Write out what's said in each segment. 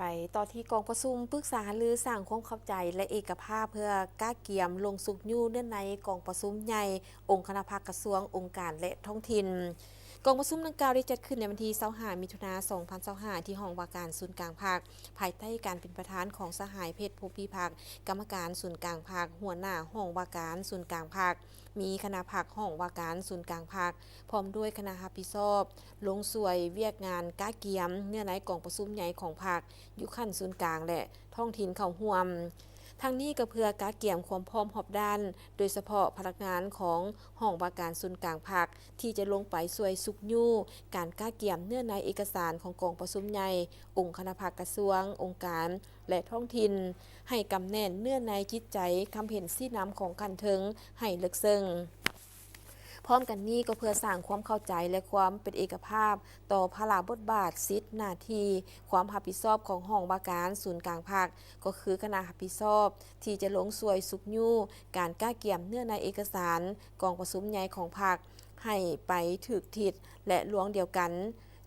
ໄປຕໍ່ທີ່ກອງປະຊຸມປຶກສາຫາລືສ້າງຄວາມເຂົ້າໃຈ ແລະ ເອກະພາບ ເພື່ອກະກຽມລົງຊຸກຍູ້ເນື້ອໃນກອງປະຊຸມໃຫຍ່ອົງຄະນະພັກກະຊວງ, ອົງການ ແລະ ທ້ອງຖິ່ນ. ກອງປະຊຸມດັ່ງກ່າວໄດ້ຈັດຂຶ້ນໃນວັນທີຊາວຫ້າ ມິຖຸນາ ສອງພັນຊາວຫ້າ ທີ່ຫ້ອງວ່າການສູນກາງພັກ, ພາຍໃຕ້ການເປັນປະທານຂອງສະຫາຍ ເພັດ ພົມພິພັກ, ກຳມະການສູນກາງພັກ, ຫົວໜ້າຫ້ອງວ່າການສູນກາງພັກ, ມີຄະນະພັກຫ້ອງວ່າການສູນກາງພັກ ພ້ອມດ້ວຍຄະນະຮັບຜິດຊອບລົງຊ່ວຍວຽກງານກະກຽມເນື້ອໃນກອງປະຊຸມໃຫຍ່ຂອງພັກ ຢູ່ຂັ້ນສູນກາງ ແລະ ທ້ອງຖິ່ນເຂົ້າຮ່ວມ. ທັງນີ້ກໍເພື່ອກະກຽມຄວາມພ້ອມຮອບດ້ານ, ໂດຍສະເພາະພະນັກງານຂອງຫ້ອງວ່າການສູນກາງພັກ ທີ່ຈະລົງໄປຊ່ວຍຊຸກຍູ້ການກະກຽມເນື້ອໃນເອກະສານຂອງກອງປະຊຸມໃຫຍ່ອົງຄະນະພັກກະຊວງ, ອົງການ ແລະ ທ້ອງຖິ່ນ, ໃຫ້ກຳແໜ້ນເນື້ອໃນຈິດໃຈຄຳເຫັນຊີ້ນຳຂອງຂັ້ນເທິງໃຫ້ເລິກເຊິ່ງ. ພ້ອມກັນນີ້ກໍເພື່ອສ້າງຄວາມເຂົ້າໃຈ ແລະ ຄວາມເປັນເອກະພາບຕໍ່ພາລະບົດບາດ, ສິດ, ໜ້າທີ່, ຄວາມຮັບຜິດຊອບຂອງຫ້ອງວ່າການສູນກາງພັກ, ກໍຄືຄະນະຮັບຜິດຊອບທີ່ຈະລົງຊ່ວຍຊຸກຍູ້ການກະກຽມເນື້ອໃນເອກະສານກອງປະຊຸມໃຫຍ່ຂອງພັກ ໃຫ້ໄປຖືກທິດ ແລະ ລວງດຽວກັນ,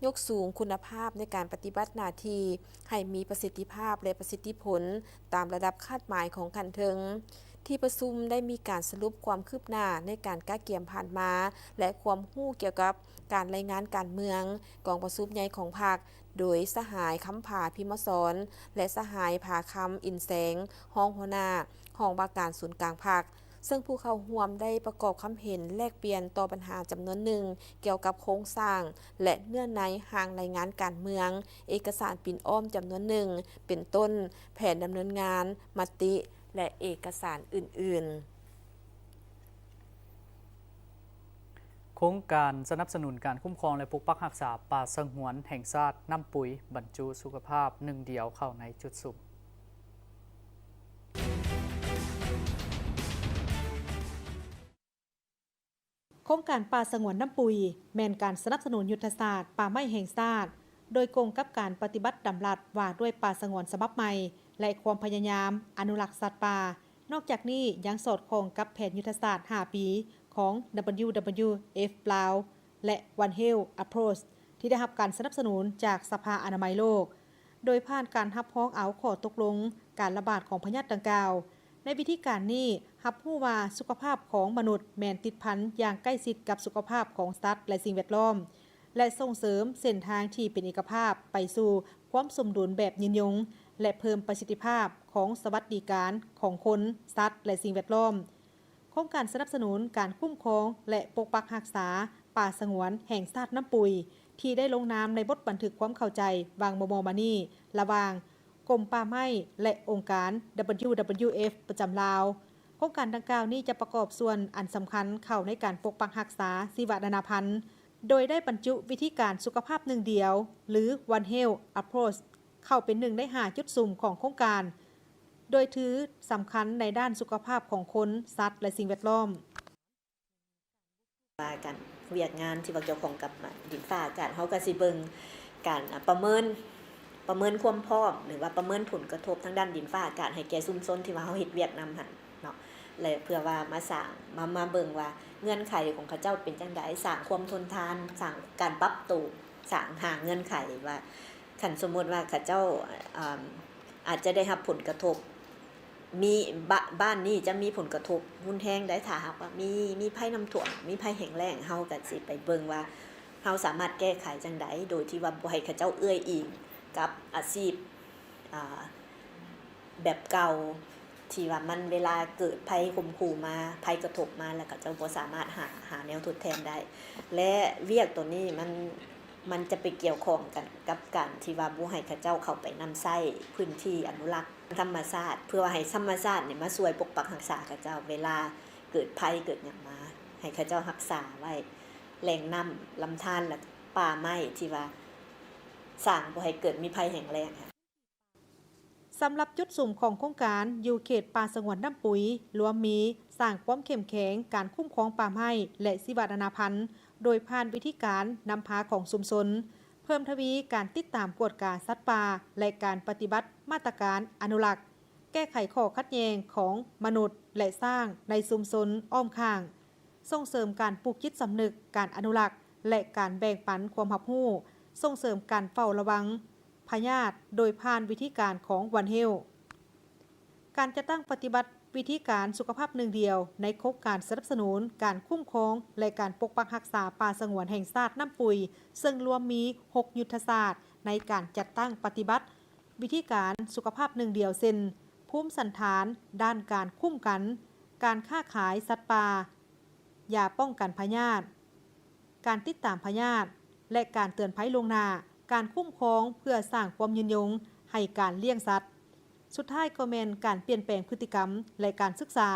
ຍົກສູງຄຸນນະພາບໃນການປະຕິບັດໜ້າທີ່ໃຫ້ມີປະສິດທິພາບ ແລະ ປະສິດທິຜົນຕາມລະດັບຄາດໝາຍຂອງຂັ້ນເທິງ. ທີ່ປະຊຸມໄດ້ມີການສະຫຼຸບຄວາມຄືບໜ້າໃນການກະກຽມຜ່ານມາ ແລະ ຄວາມຮູ້ກ່ຽວກັບການລາຍງານການເມືອງກອງປະຊຸມໃຫຍ່ຂອງພັກ ໂດຍສະຫາຍ ຄຳຜາ ພິມມະສອນ ແລະ ສະຫາຍ ຜາຄຳ ອິນແສງ, ຮອງຫົວໜ້າຫ້ອງວ່າການສູນກາງພັກ, ເຊິ່ງຜູ້ເຂົ້າຮ່ວມໄດ້ປະກອບຄຳເຫັນແລກປ່ຽນຕໍ່ບັນຫາຈຳນວນໜຶ່ງກ່ຽວກັບໂຄງສ້າງ ແລະ ເນື້ອໃນຮ່າງລາຍງານການເມືອງ, ເອກະສານປິ່ນອ້ອມຈຳນວນໜຶ່ງ ເປັນຕົ້ນ ແຜນດຳເນີນງານ, ມະຕິ ແລະ ເອກະສານອື່ນໆ. ໂຄງການສະໜັບສະໜູນການຄຸ້ມຄອງ ແລະ ປົກປັກຮັກສາປ່າສະຫງວນແຫ່ງຊາດນ້ຳປຸຍ ບັນຈຸສຸຂະພາບໜຶ່ງດຽວເຂົ້າໃນຈຸດສຸມ. ໂຄງການປ່າສະຫງວນນ້ຳປຸຍ ແມ່ນການສະໜັບສະໜູນຍຸດທະສາດປ່າໄມ້ແຫ່ງຊາດ ໂດຍກົງກັບການປະຕິບັດດຳລັດວ່າດ້ວຍປ່າສະຫງວນສະບັບໃໝ່ ແລະ ຄວາມພະຍາຍາມອະນຸລັກສັດປ່າ. ນອກຈາກນີ້ຍັງສອດຄ່ອງກັບແຜນຍຸດທະສາດຫ້າປີຂອງ WWF ລາວ ແລະ One Health Approach ທີ່ໄດ້ຮັບການສະໜັບສະໜູນຈາກສະພາອະນາໄມໂລກ. ໂດຍຜ່ານການຮັບຮອງເອົາຂໍ້ຕົກລົງການລະບາດຂອງພະຍາດດັ່ງກ່າວ. ໃນວິທີການນີ້ ຮັບຮູ້ວ່າສຸຂະພາບຂອງມະນຸດແມ່ນຕິດພັນຢ່າງໃກ້ຊິດກັບສຸຂະພາບຂອງສັດ ແລະ ສິ່ງແວດລ້ອມ ແລະ ສົ່ງເສີມເສັ້ນທາງທີ່ເປັນເອກະພາບໄປສູ່ຄວາມສົມດຸນແບບຍືນຍົງ ແລະ ເພີ່ມປະສິດທິພາບຂອງສະຫວັດດີການຂອງຄົນ, ສັດ ແລະ ສິ່ງແວດລ້ອມ. ໂຄງການສະໜັບສະໜູນການຄຸ້ມຄອງ ແລະ ປົກປັກຮັກສາປ່າສະຫງວນແຫ່ງຊາດນ້ຳປຸຍ ທີ່ໄດ້ລົງນາມໃນບົດບັນທຶກຄວາມເຂົ້າໃຈຫວ່າງມໍ່ໆມານີ້ ລະຫວ່າງກົມປ່າໄມ້ ແລະ ອົງການ WWF ປະຈຳລາວ. ໂຄງການດັ່ງກ່າວນີ້ຈະປະກອບສ່ວນອັນສຳຄັນເຂົ້າໃນການປົກປັກຮັກສາຊີວະນານາພັນ ໂດຍໄດ້ບັນຈຸວິທີການສຸຂະພາບໜຶ່ງດຽວ ຫຼື One Health Approach ເຂົ້າເປັນໜຶ່ງໃນຫ້າຈຸດສຸມຂອງໂຄງການ, ໂດຍຖືສຳຄັນໃນດ້ານສຸຂະພາບຂອງຄົນ, ສັດ ແລະ ສິ່ງແວດລ້ອມ. ວ່າການວຽກງານທີ່ວ່າກ່ຽວຂ້ອງກັບ ອາ ດິນຟ້າອາກາດ ເຮົາກໍຊິເບິ່ງການ ອາ ປະເມີນ ປະເມີນຄວາມພ້ອມ ຫຼືວ່າປະເມີນຜົນກະທົບທາງດ້ານດິນຟ້າອາກາດໃຫ້ແກ່ຊຸມຊົນທີ່ວ່າເຮົາເຮັດວຽກນຳຫັ້ນເນາະ ແລະ ເພື່ອວ່າມາສ້າງ ມາ ມາເບິ່ງວ່າເງື່ອນໄຂຂອງເຂົາເຈົ້າເປັນຈັ່ງໃດ, ສ້າງຄວາມທົນທານ, ສ້າງການປັບໂຕ, ສ້າງ ຫາເງື່ອນໄຂວ່າ ຄັນສົມມຸດວ່າເຂົາເຈົ້າ ອາ ອາດຈະໄດ້ຮັບຜົນກະທົບ ມີ ບ້າ ບ້ານນີ້ຈະມີຜົນກະທົບຮຸນແຮງໃດ ຖ້າຫາກວ່າມີ ມີໄພນ້ຳຖ້ວມ ມີໄພແຫ້ງແລ້ງ ເຮົາກໍຊິໄປເບິ່ງວ່າເຮົາສາມາດແກ້ໄຂຈັ່ງໃດ ໂດຍທີ່ວ່າບໍ່ໃຫ້ເຂົາເຈົ້າເອື້ອຍອີງກັບອາຊີບ ອາ ແບບເກົ່າ ທີ່ວ່າມັນເວລາເກີດໄພຂົ່ມຂູ່ມາ ໄພກະທົບມາ ແລ້ວເຂົາເຈົ້າບໍ່ສາມາດຫາ ຫາແນວທົດແທນໄດ້ ແລະ ວຽກໂຕນີ້ມັນ ມັນຈະໄປກ່ຽວຂ້ອງກັນກັບການທີ່ວ່າບໍ່ໃຫ້ເຂົາເຈົ້າເຂົ້າໄປນຳໃຊ້ພື້ນທີ່ອະນຸລັກທຳມະຊາດ ເພື່ອວ່າໃຫ້ທຳມະຊາດນີ້ມາຊ່ວຍປົກປັກຮັກສາເຂົາເຈົ້າ ເວລາເກີດໄພເກີດຫຍັງມາ ໃຫ້ເຂົາເຈົ້າຮັກສາໄວ້ແຫຼ່ງນ້ຳລຳທານ ແລະ ປ່າໄມ້ທີ່ວ່າສ້າງບໍ່ໃຫ້ເກີດມີໄພແຫ້ງແລ້ງ. ສຳລັບຈຸດສຸມຂອງໂຄງການຢູ່ເຂດປ່າສະຫງວນນ້ຳປຸຍ ລວມມີ ສ້າງຄວາມເຂັ້ມແຂງການຄຸ້ມຄອງປ່າໄມ້ ແລະ ຊີວະນານາພັນ ໂດຍຜ່ານວິທີການນຳພາຂອງຊຸມຊົນ, ເພີ່ມທະວີການຕິດຕາມກວດກາສັດປ່າ ແລະ ການປະຕິບັດມາດຕະການອະນຸລັກ, ແກ້ໄຂຂໍ້ຂັດແຍ່ງຂອງມະນຸດ ແລະ ຊ້າງໃນຊຸມຊົນອ້ອມຂ້າງ, ສົ່ງເສີມການປູກຈິດສຳນຶກການອະນຸລັກ ແລະ ການແບ່ງປັນຄວາມຮັບຮູ້, ສົ່ງເສີມການເຝົ້າລະວັງ ພະຍາດໂດຍຜ່ານວິທີການຂອງ One Health. ການຈັດຕັ້ງປະຕິບັດວິທີການສຸຂະພາບໜຶ່ງດຽວ ໃນໂຄງການສະໜັບສະໜູນການຄຸ້ມຄອງ ແລະ ການປົກປັກຮັກສາປ່າສະຫງວນແຫ່ງຊາດນ້ຳປຸຍ ເຊິ່ງລວມມີຫົກຍຸດທະສາດໃນການຈັດຕັ້ງປະຕິບັດວິທີການສຸຂະພາບໜຶ່ງດຽວ ເຊັ່ນ ພູມສັນຖານດ້ານການຄຸ້ມກັນ, ການຄ້າຂາຍສັດປ່າ, ຢາປ້ອງກັນພະຍາດ, ການຕິດຕາມພະຍາດ ແລະ ການເຕືອນໄພລ່ວງໜ້າ, ການຄຸ້ມຄອງເພື່ອສ້າງຄວາມຍືນຍົງໃຫ້ການລ້ຽງສັດ. ສຸດທ້າຍກໍແມ່ນການປ່ຽນແປງພຶດຕິກຳ ແລະ ການສຶກສາ.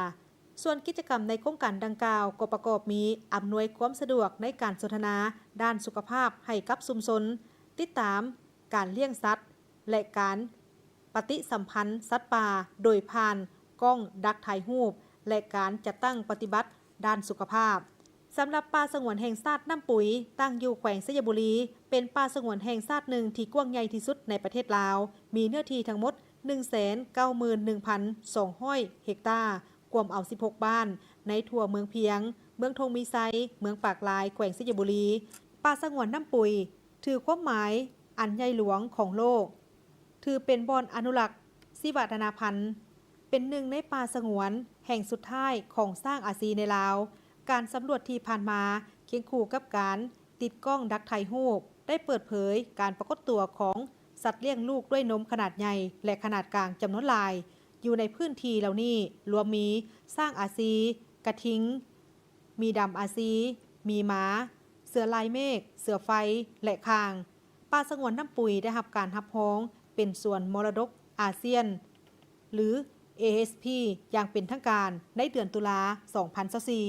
ສ່ວນກິດຈະກຳໃນໂຄງການດັ່ງກ່າວກໍປະກອບມີ ອຳນວຍຄວາມສະດວກໃນການສົນທະນາດ້ານສຸຂະພາບໃຫ້ກັບຊຸມຊົນ, ຕິດຕາມການລ້ຽງສັດ ແລະ ການປະຕິສຳພັນສັດປ່າໂດຍຜ່ານກ້ອງດັກຖ່າຍຮູບ ແລະ ການຈັດຕັ້ງປະຕິບັດດ້ານສຸຂະພາບ. ສຳລັບປ່າສະຫງວນແຫ່ງຊາດນ້ຳປຸຍ ຕັ້ງຢູ່ແຂວງໄຊຍະບູລີ ເປັນປ່າສະຫງວນແຫ່ງຊາດໜຶ່ງທີ່ກວ້າງໃຫຍ່ທີ່ສຸດໃນປະເທດລາວ, ມີເນື້ອທີ່ທັງໝົດໜຶ່ງແສນເກົ້າໝື່ນໜຶ່ງພັນສອງຮ້ອຍເຮັກຕາ, ກວມເອົາສິບຫົກບ້ານ ໃນທົ່ວເມືອງພຽງ, ເມືອງທົ່ງມີໄຊ, ເມືອງປາກລາຍ, ແຂວງໄຊຍະບູລີ. ປ່າສະຫງວນນ້ຳປຸຍ ຖືຄວາມໝາຍອັນໃຫຍ່ຫຼວງຂອງໂລກ, ຖືເປັນບ່ອນອະນຸລັກຊີວະນານາພັນ, ເປັນໜຶ່ງໃນປ່າສະຫງວນແຫ່ງສຸດທ້າຍຂອງຊ້າງອາຊີໃນລາວ. ການສຳຫຼວດທີ່ຜ່ານມາ ຄຽງຄູ່ກັບການຕິດກ້ອງດັກຖ່າຍຮູບ ໄດ້ເປີດເຜີຍການປາກົດຕົວຂອງສັດລ້ຽງລູກດ້ວຍນົມຂະໜາດໃຫຍ່ ແລະ ຂະໜາດກາງຈຳນວນຫຼາຍ. ຢູ່ໃນພື້ນທີ່ເຫຼົ່ານີ້ລວມມີຊ້າງອາຊີ, ກະທິງ, ໝີດຳອາຊີ, ໝີໝາ, ເສືອລາຍເມກ, ເສືອໄຟ ແລະ ຂ່າງ. ປ່າສະຫງວນນ້ຳປຸຍໄດ້ຮັບການຮັບຮອງເປັນສວນມໍລະດົກອາຊຽນ ຫຼື ເອເອສພີ ຢ່າງເປັນທາງການໃນເດືອນຕຸລາ ສອງພັນຊາວສີ່.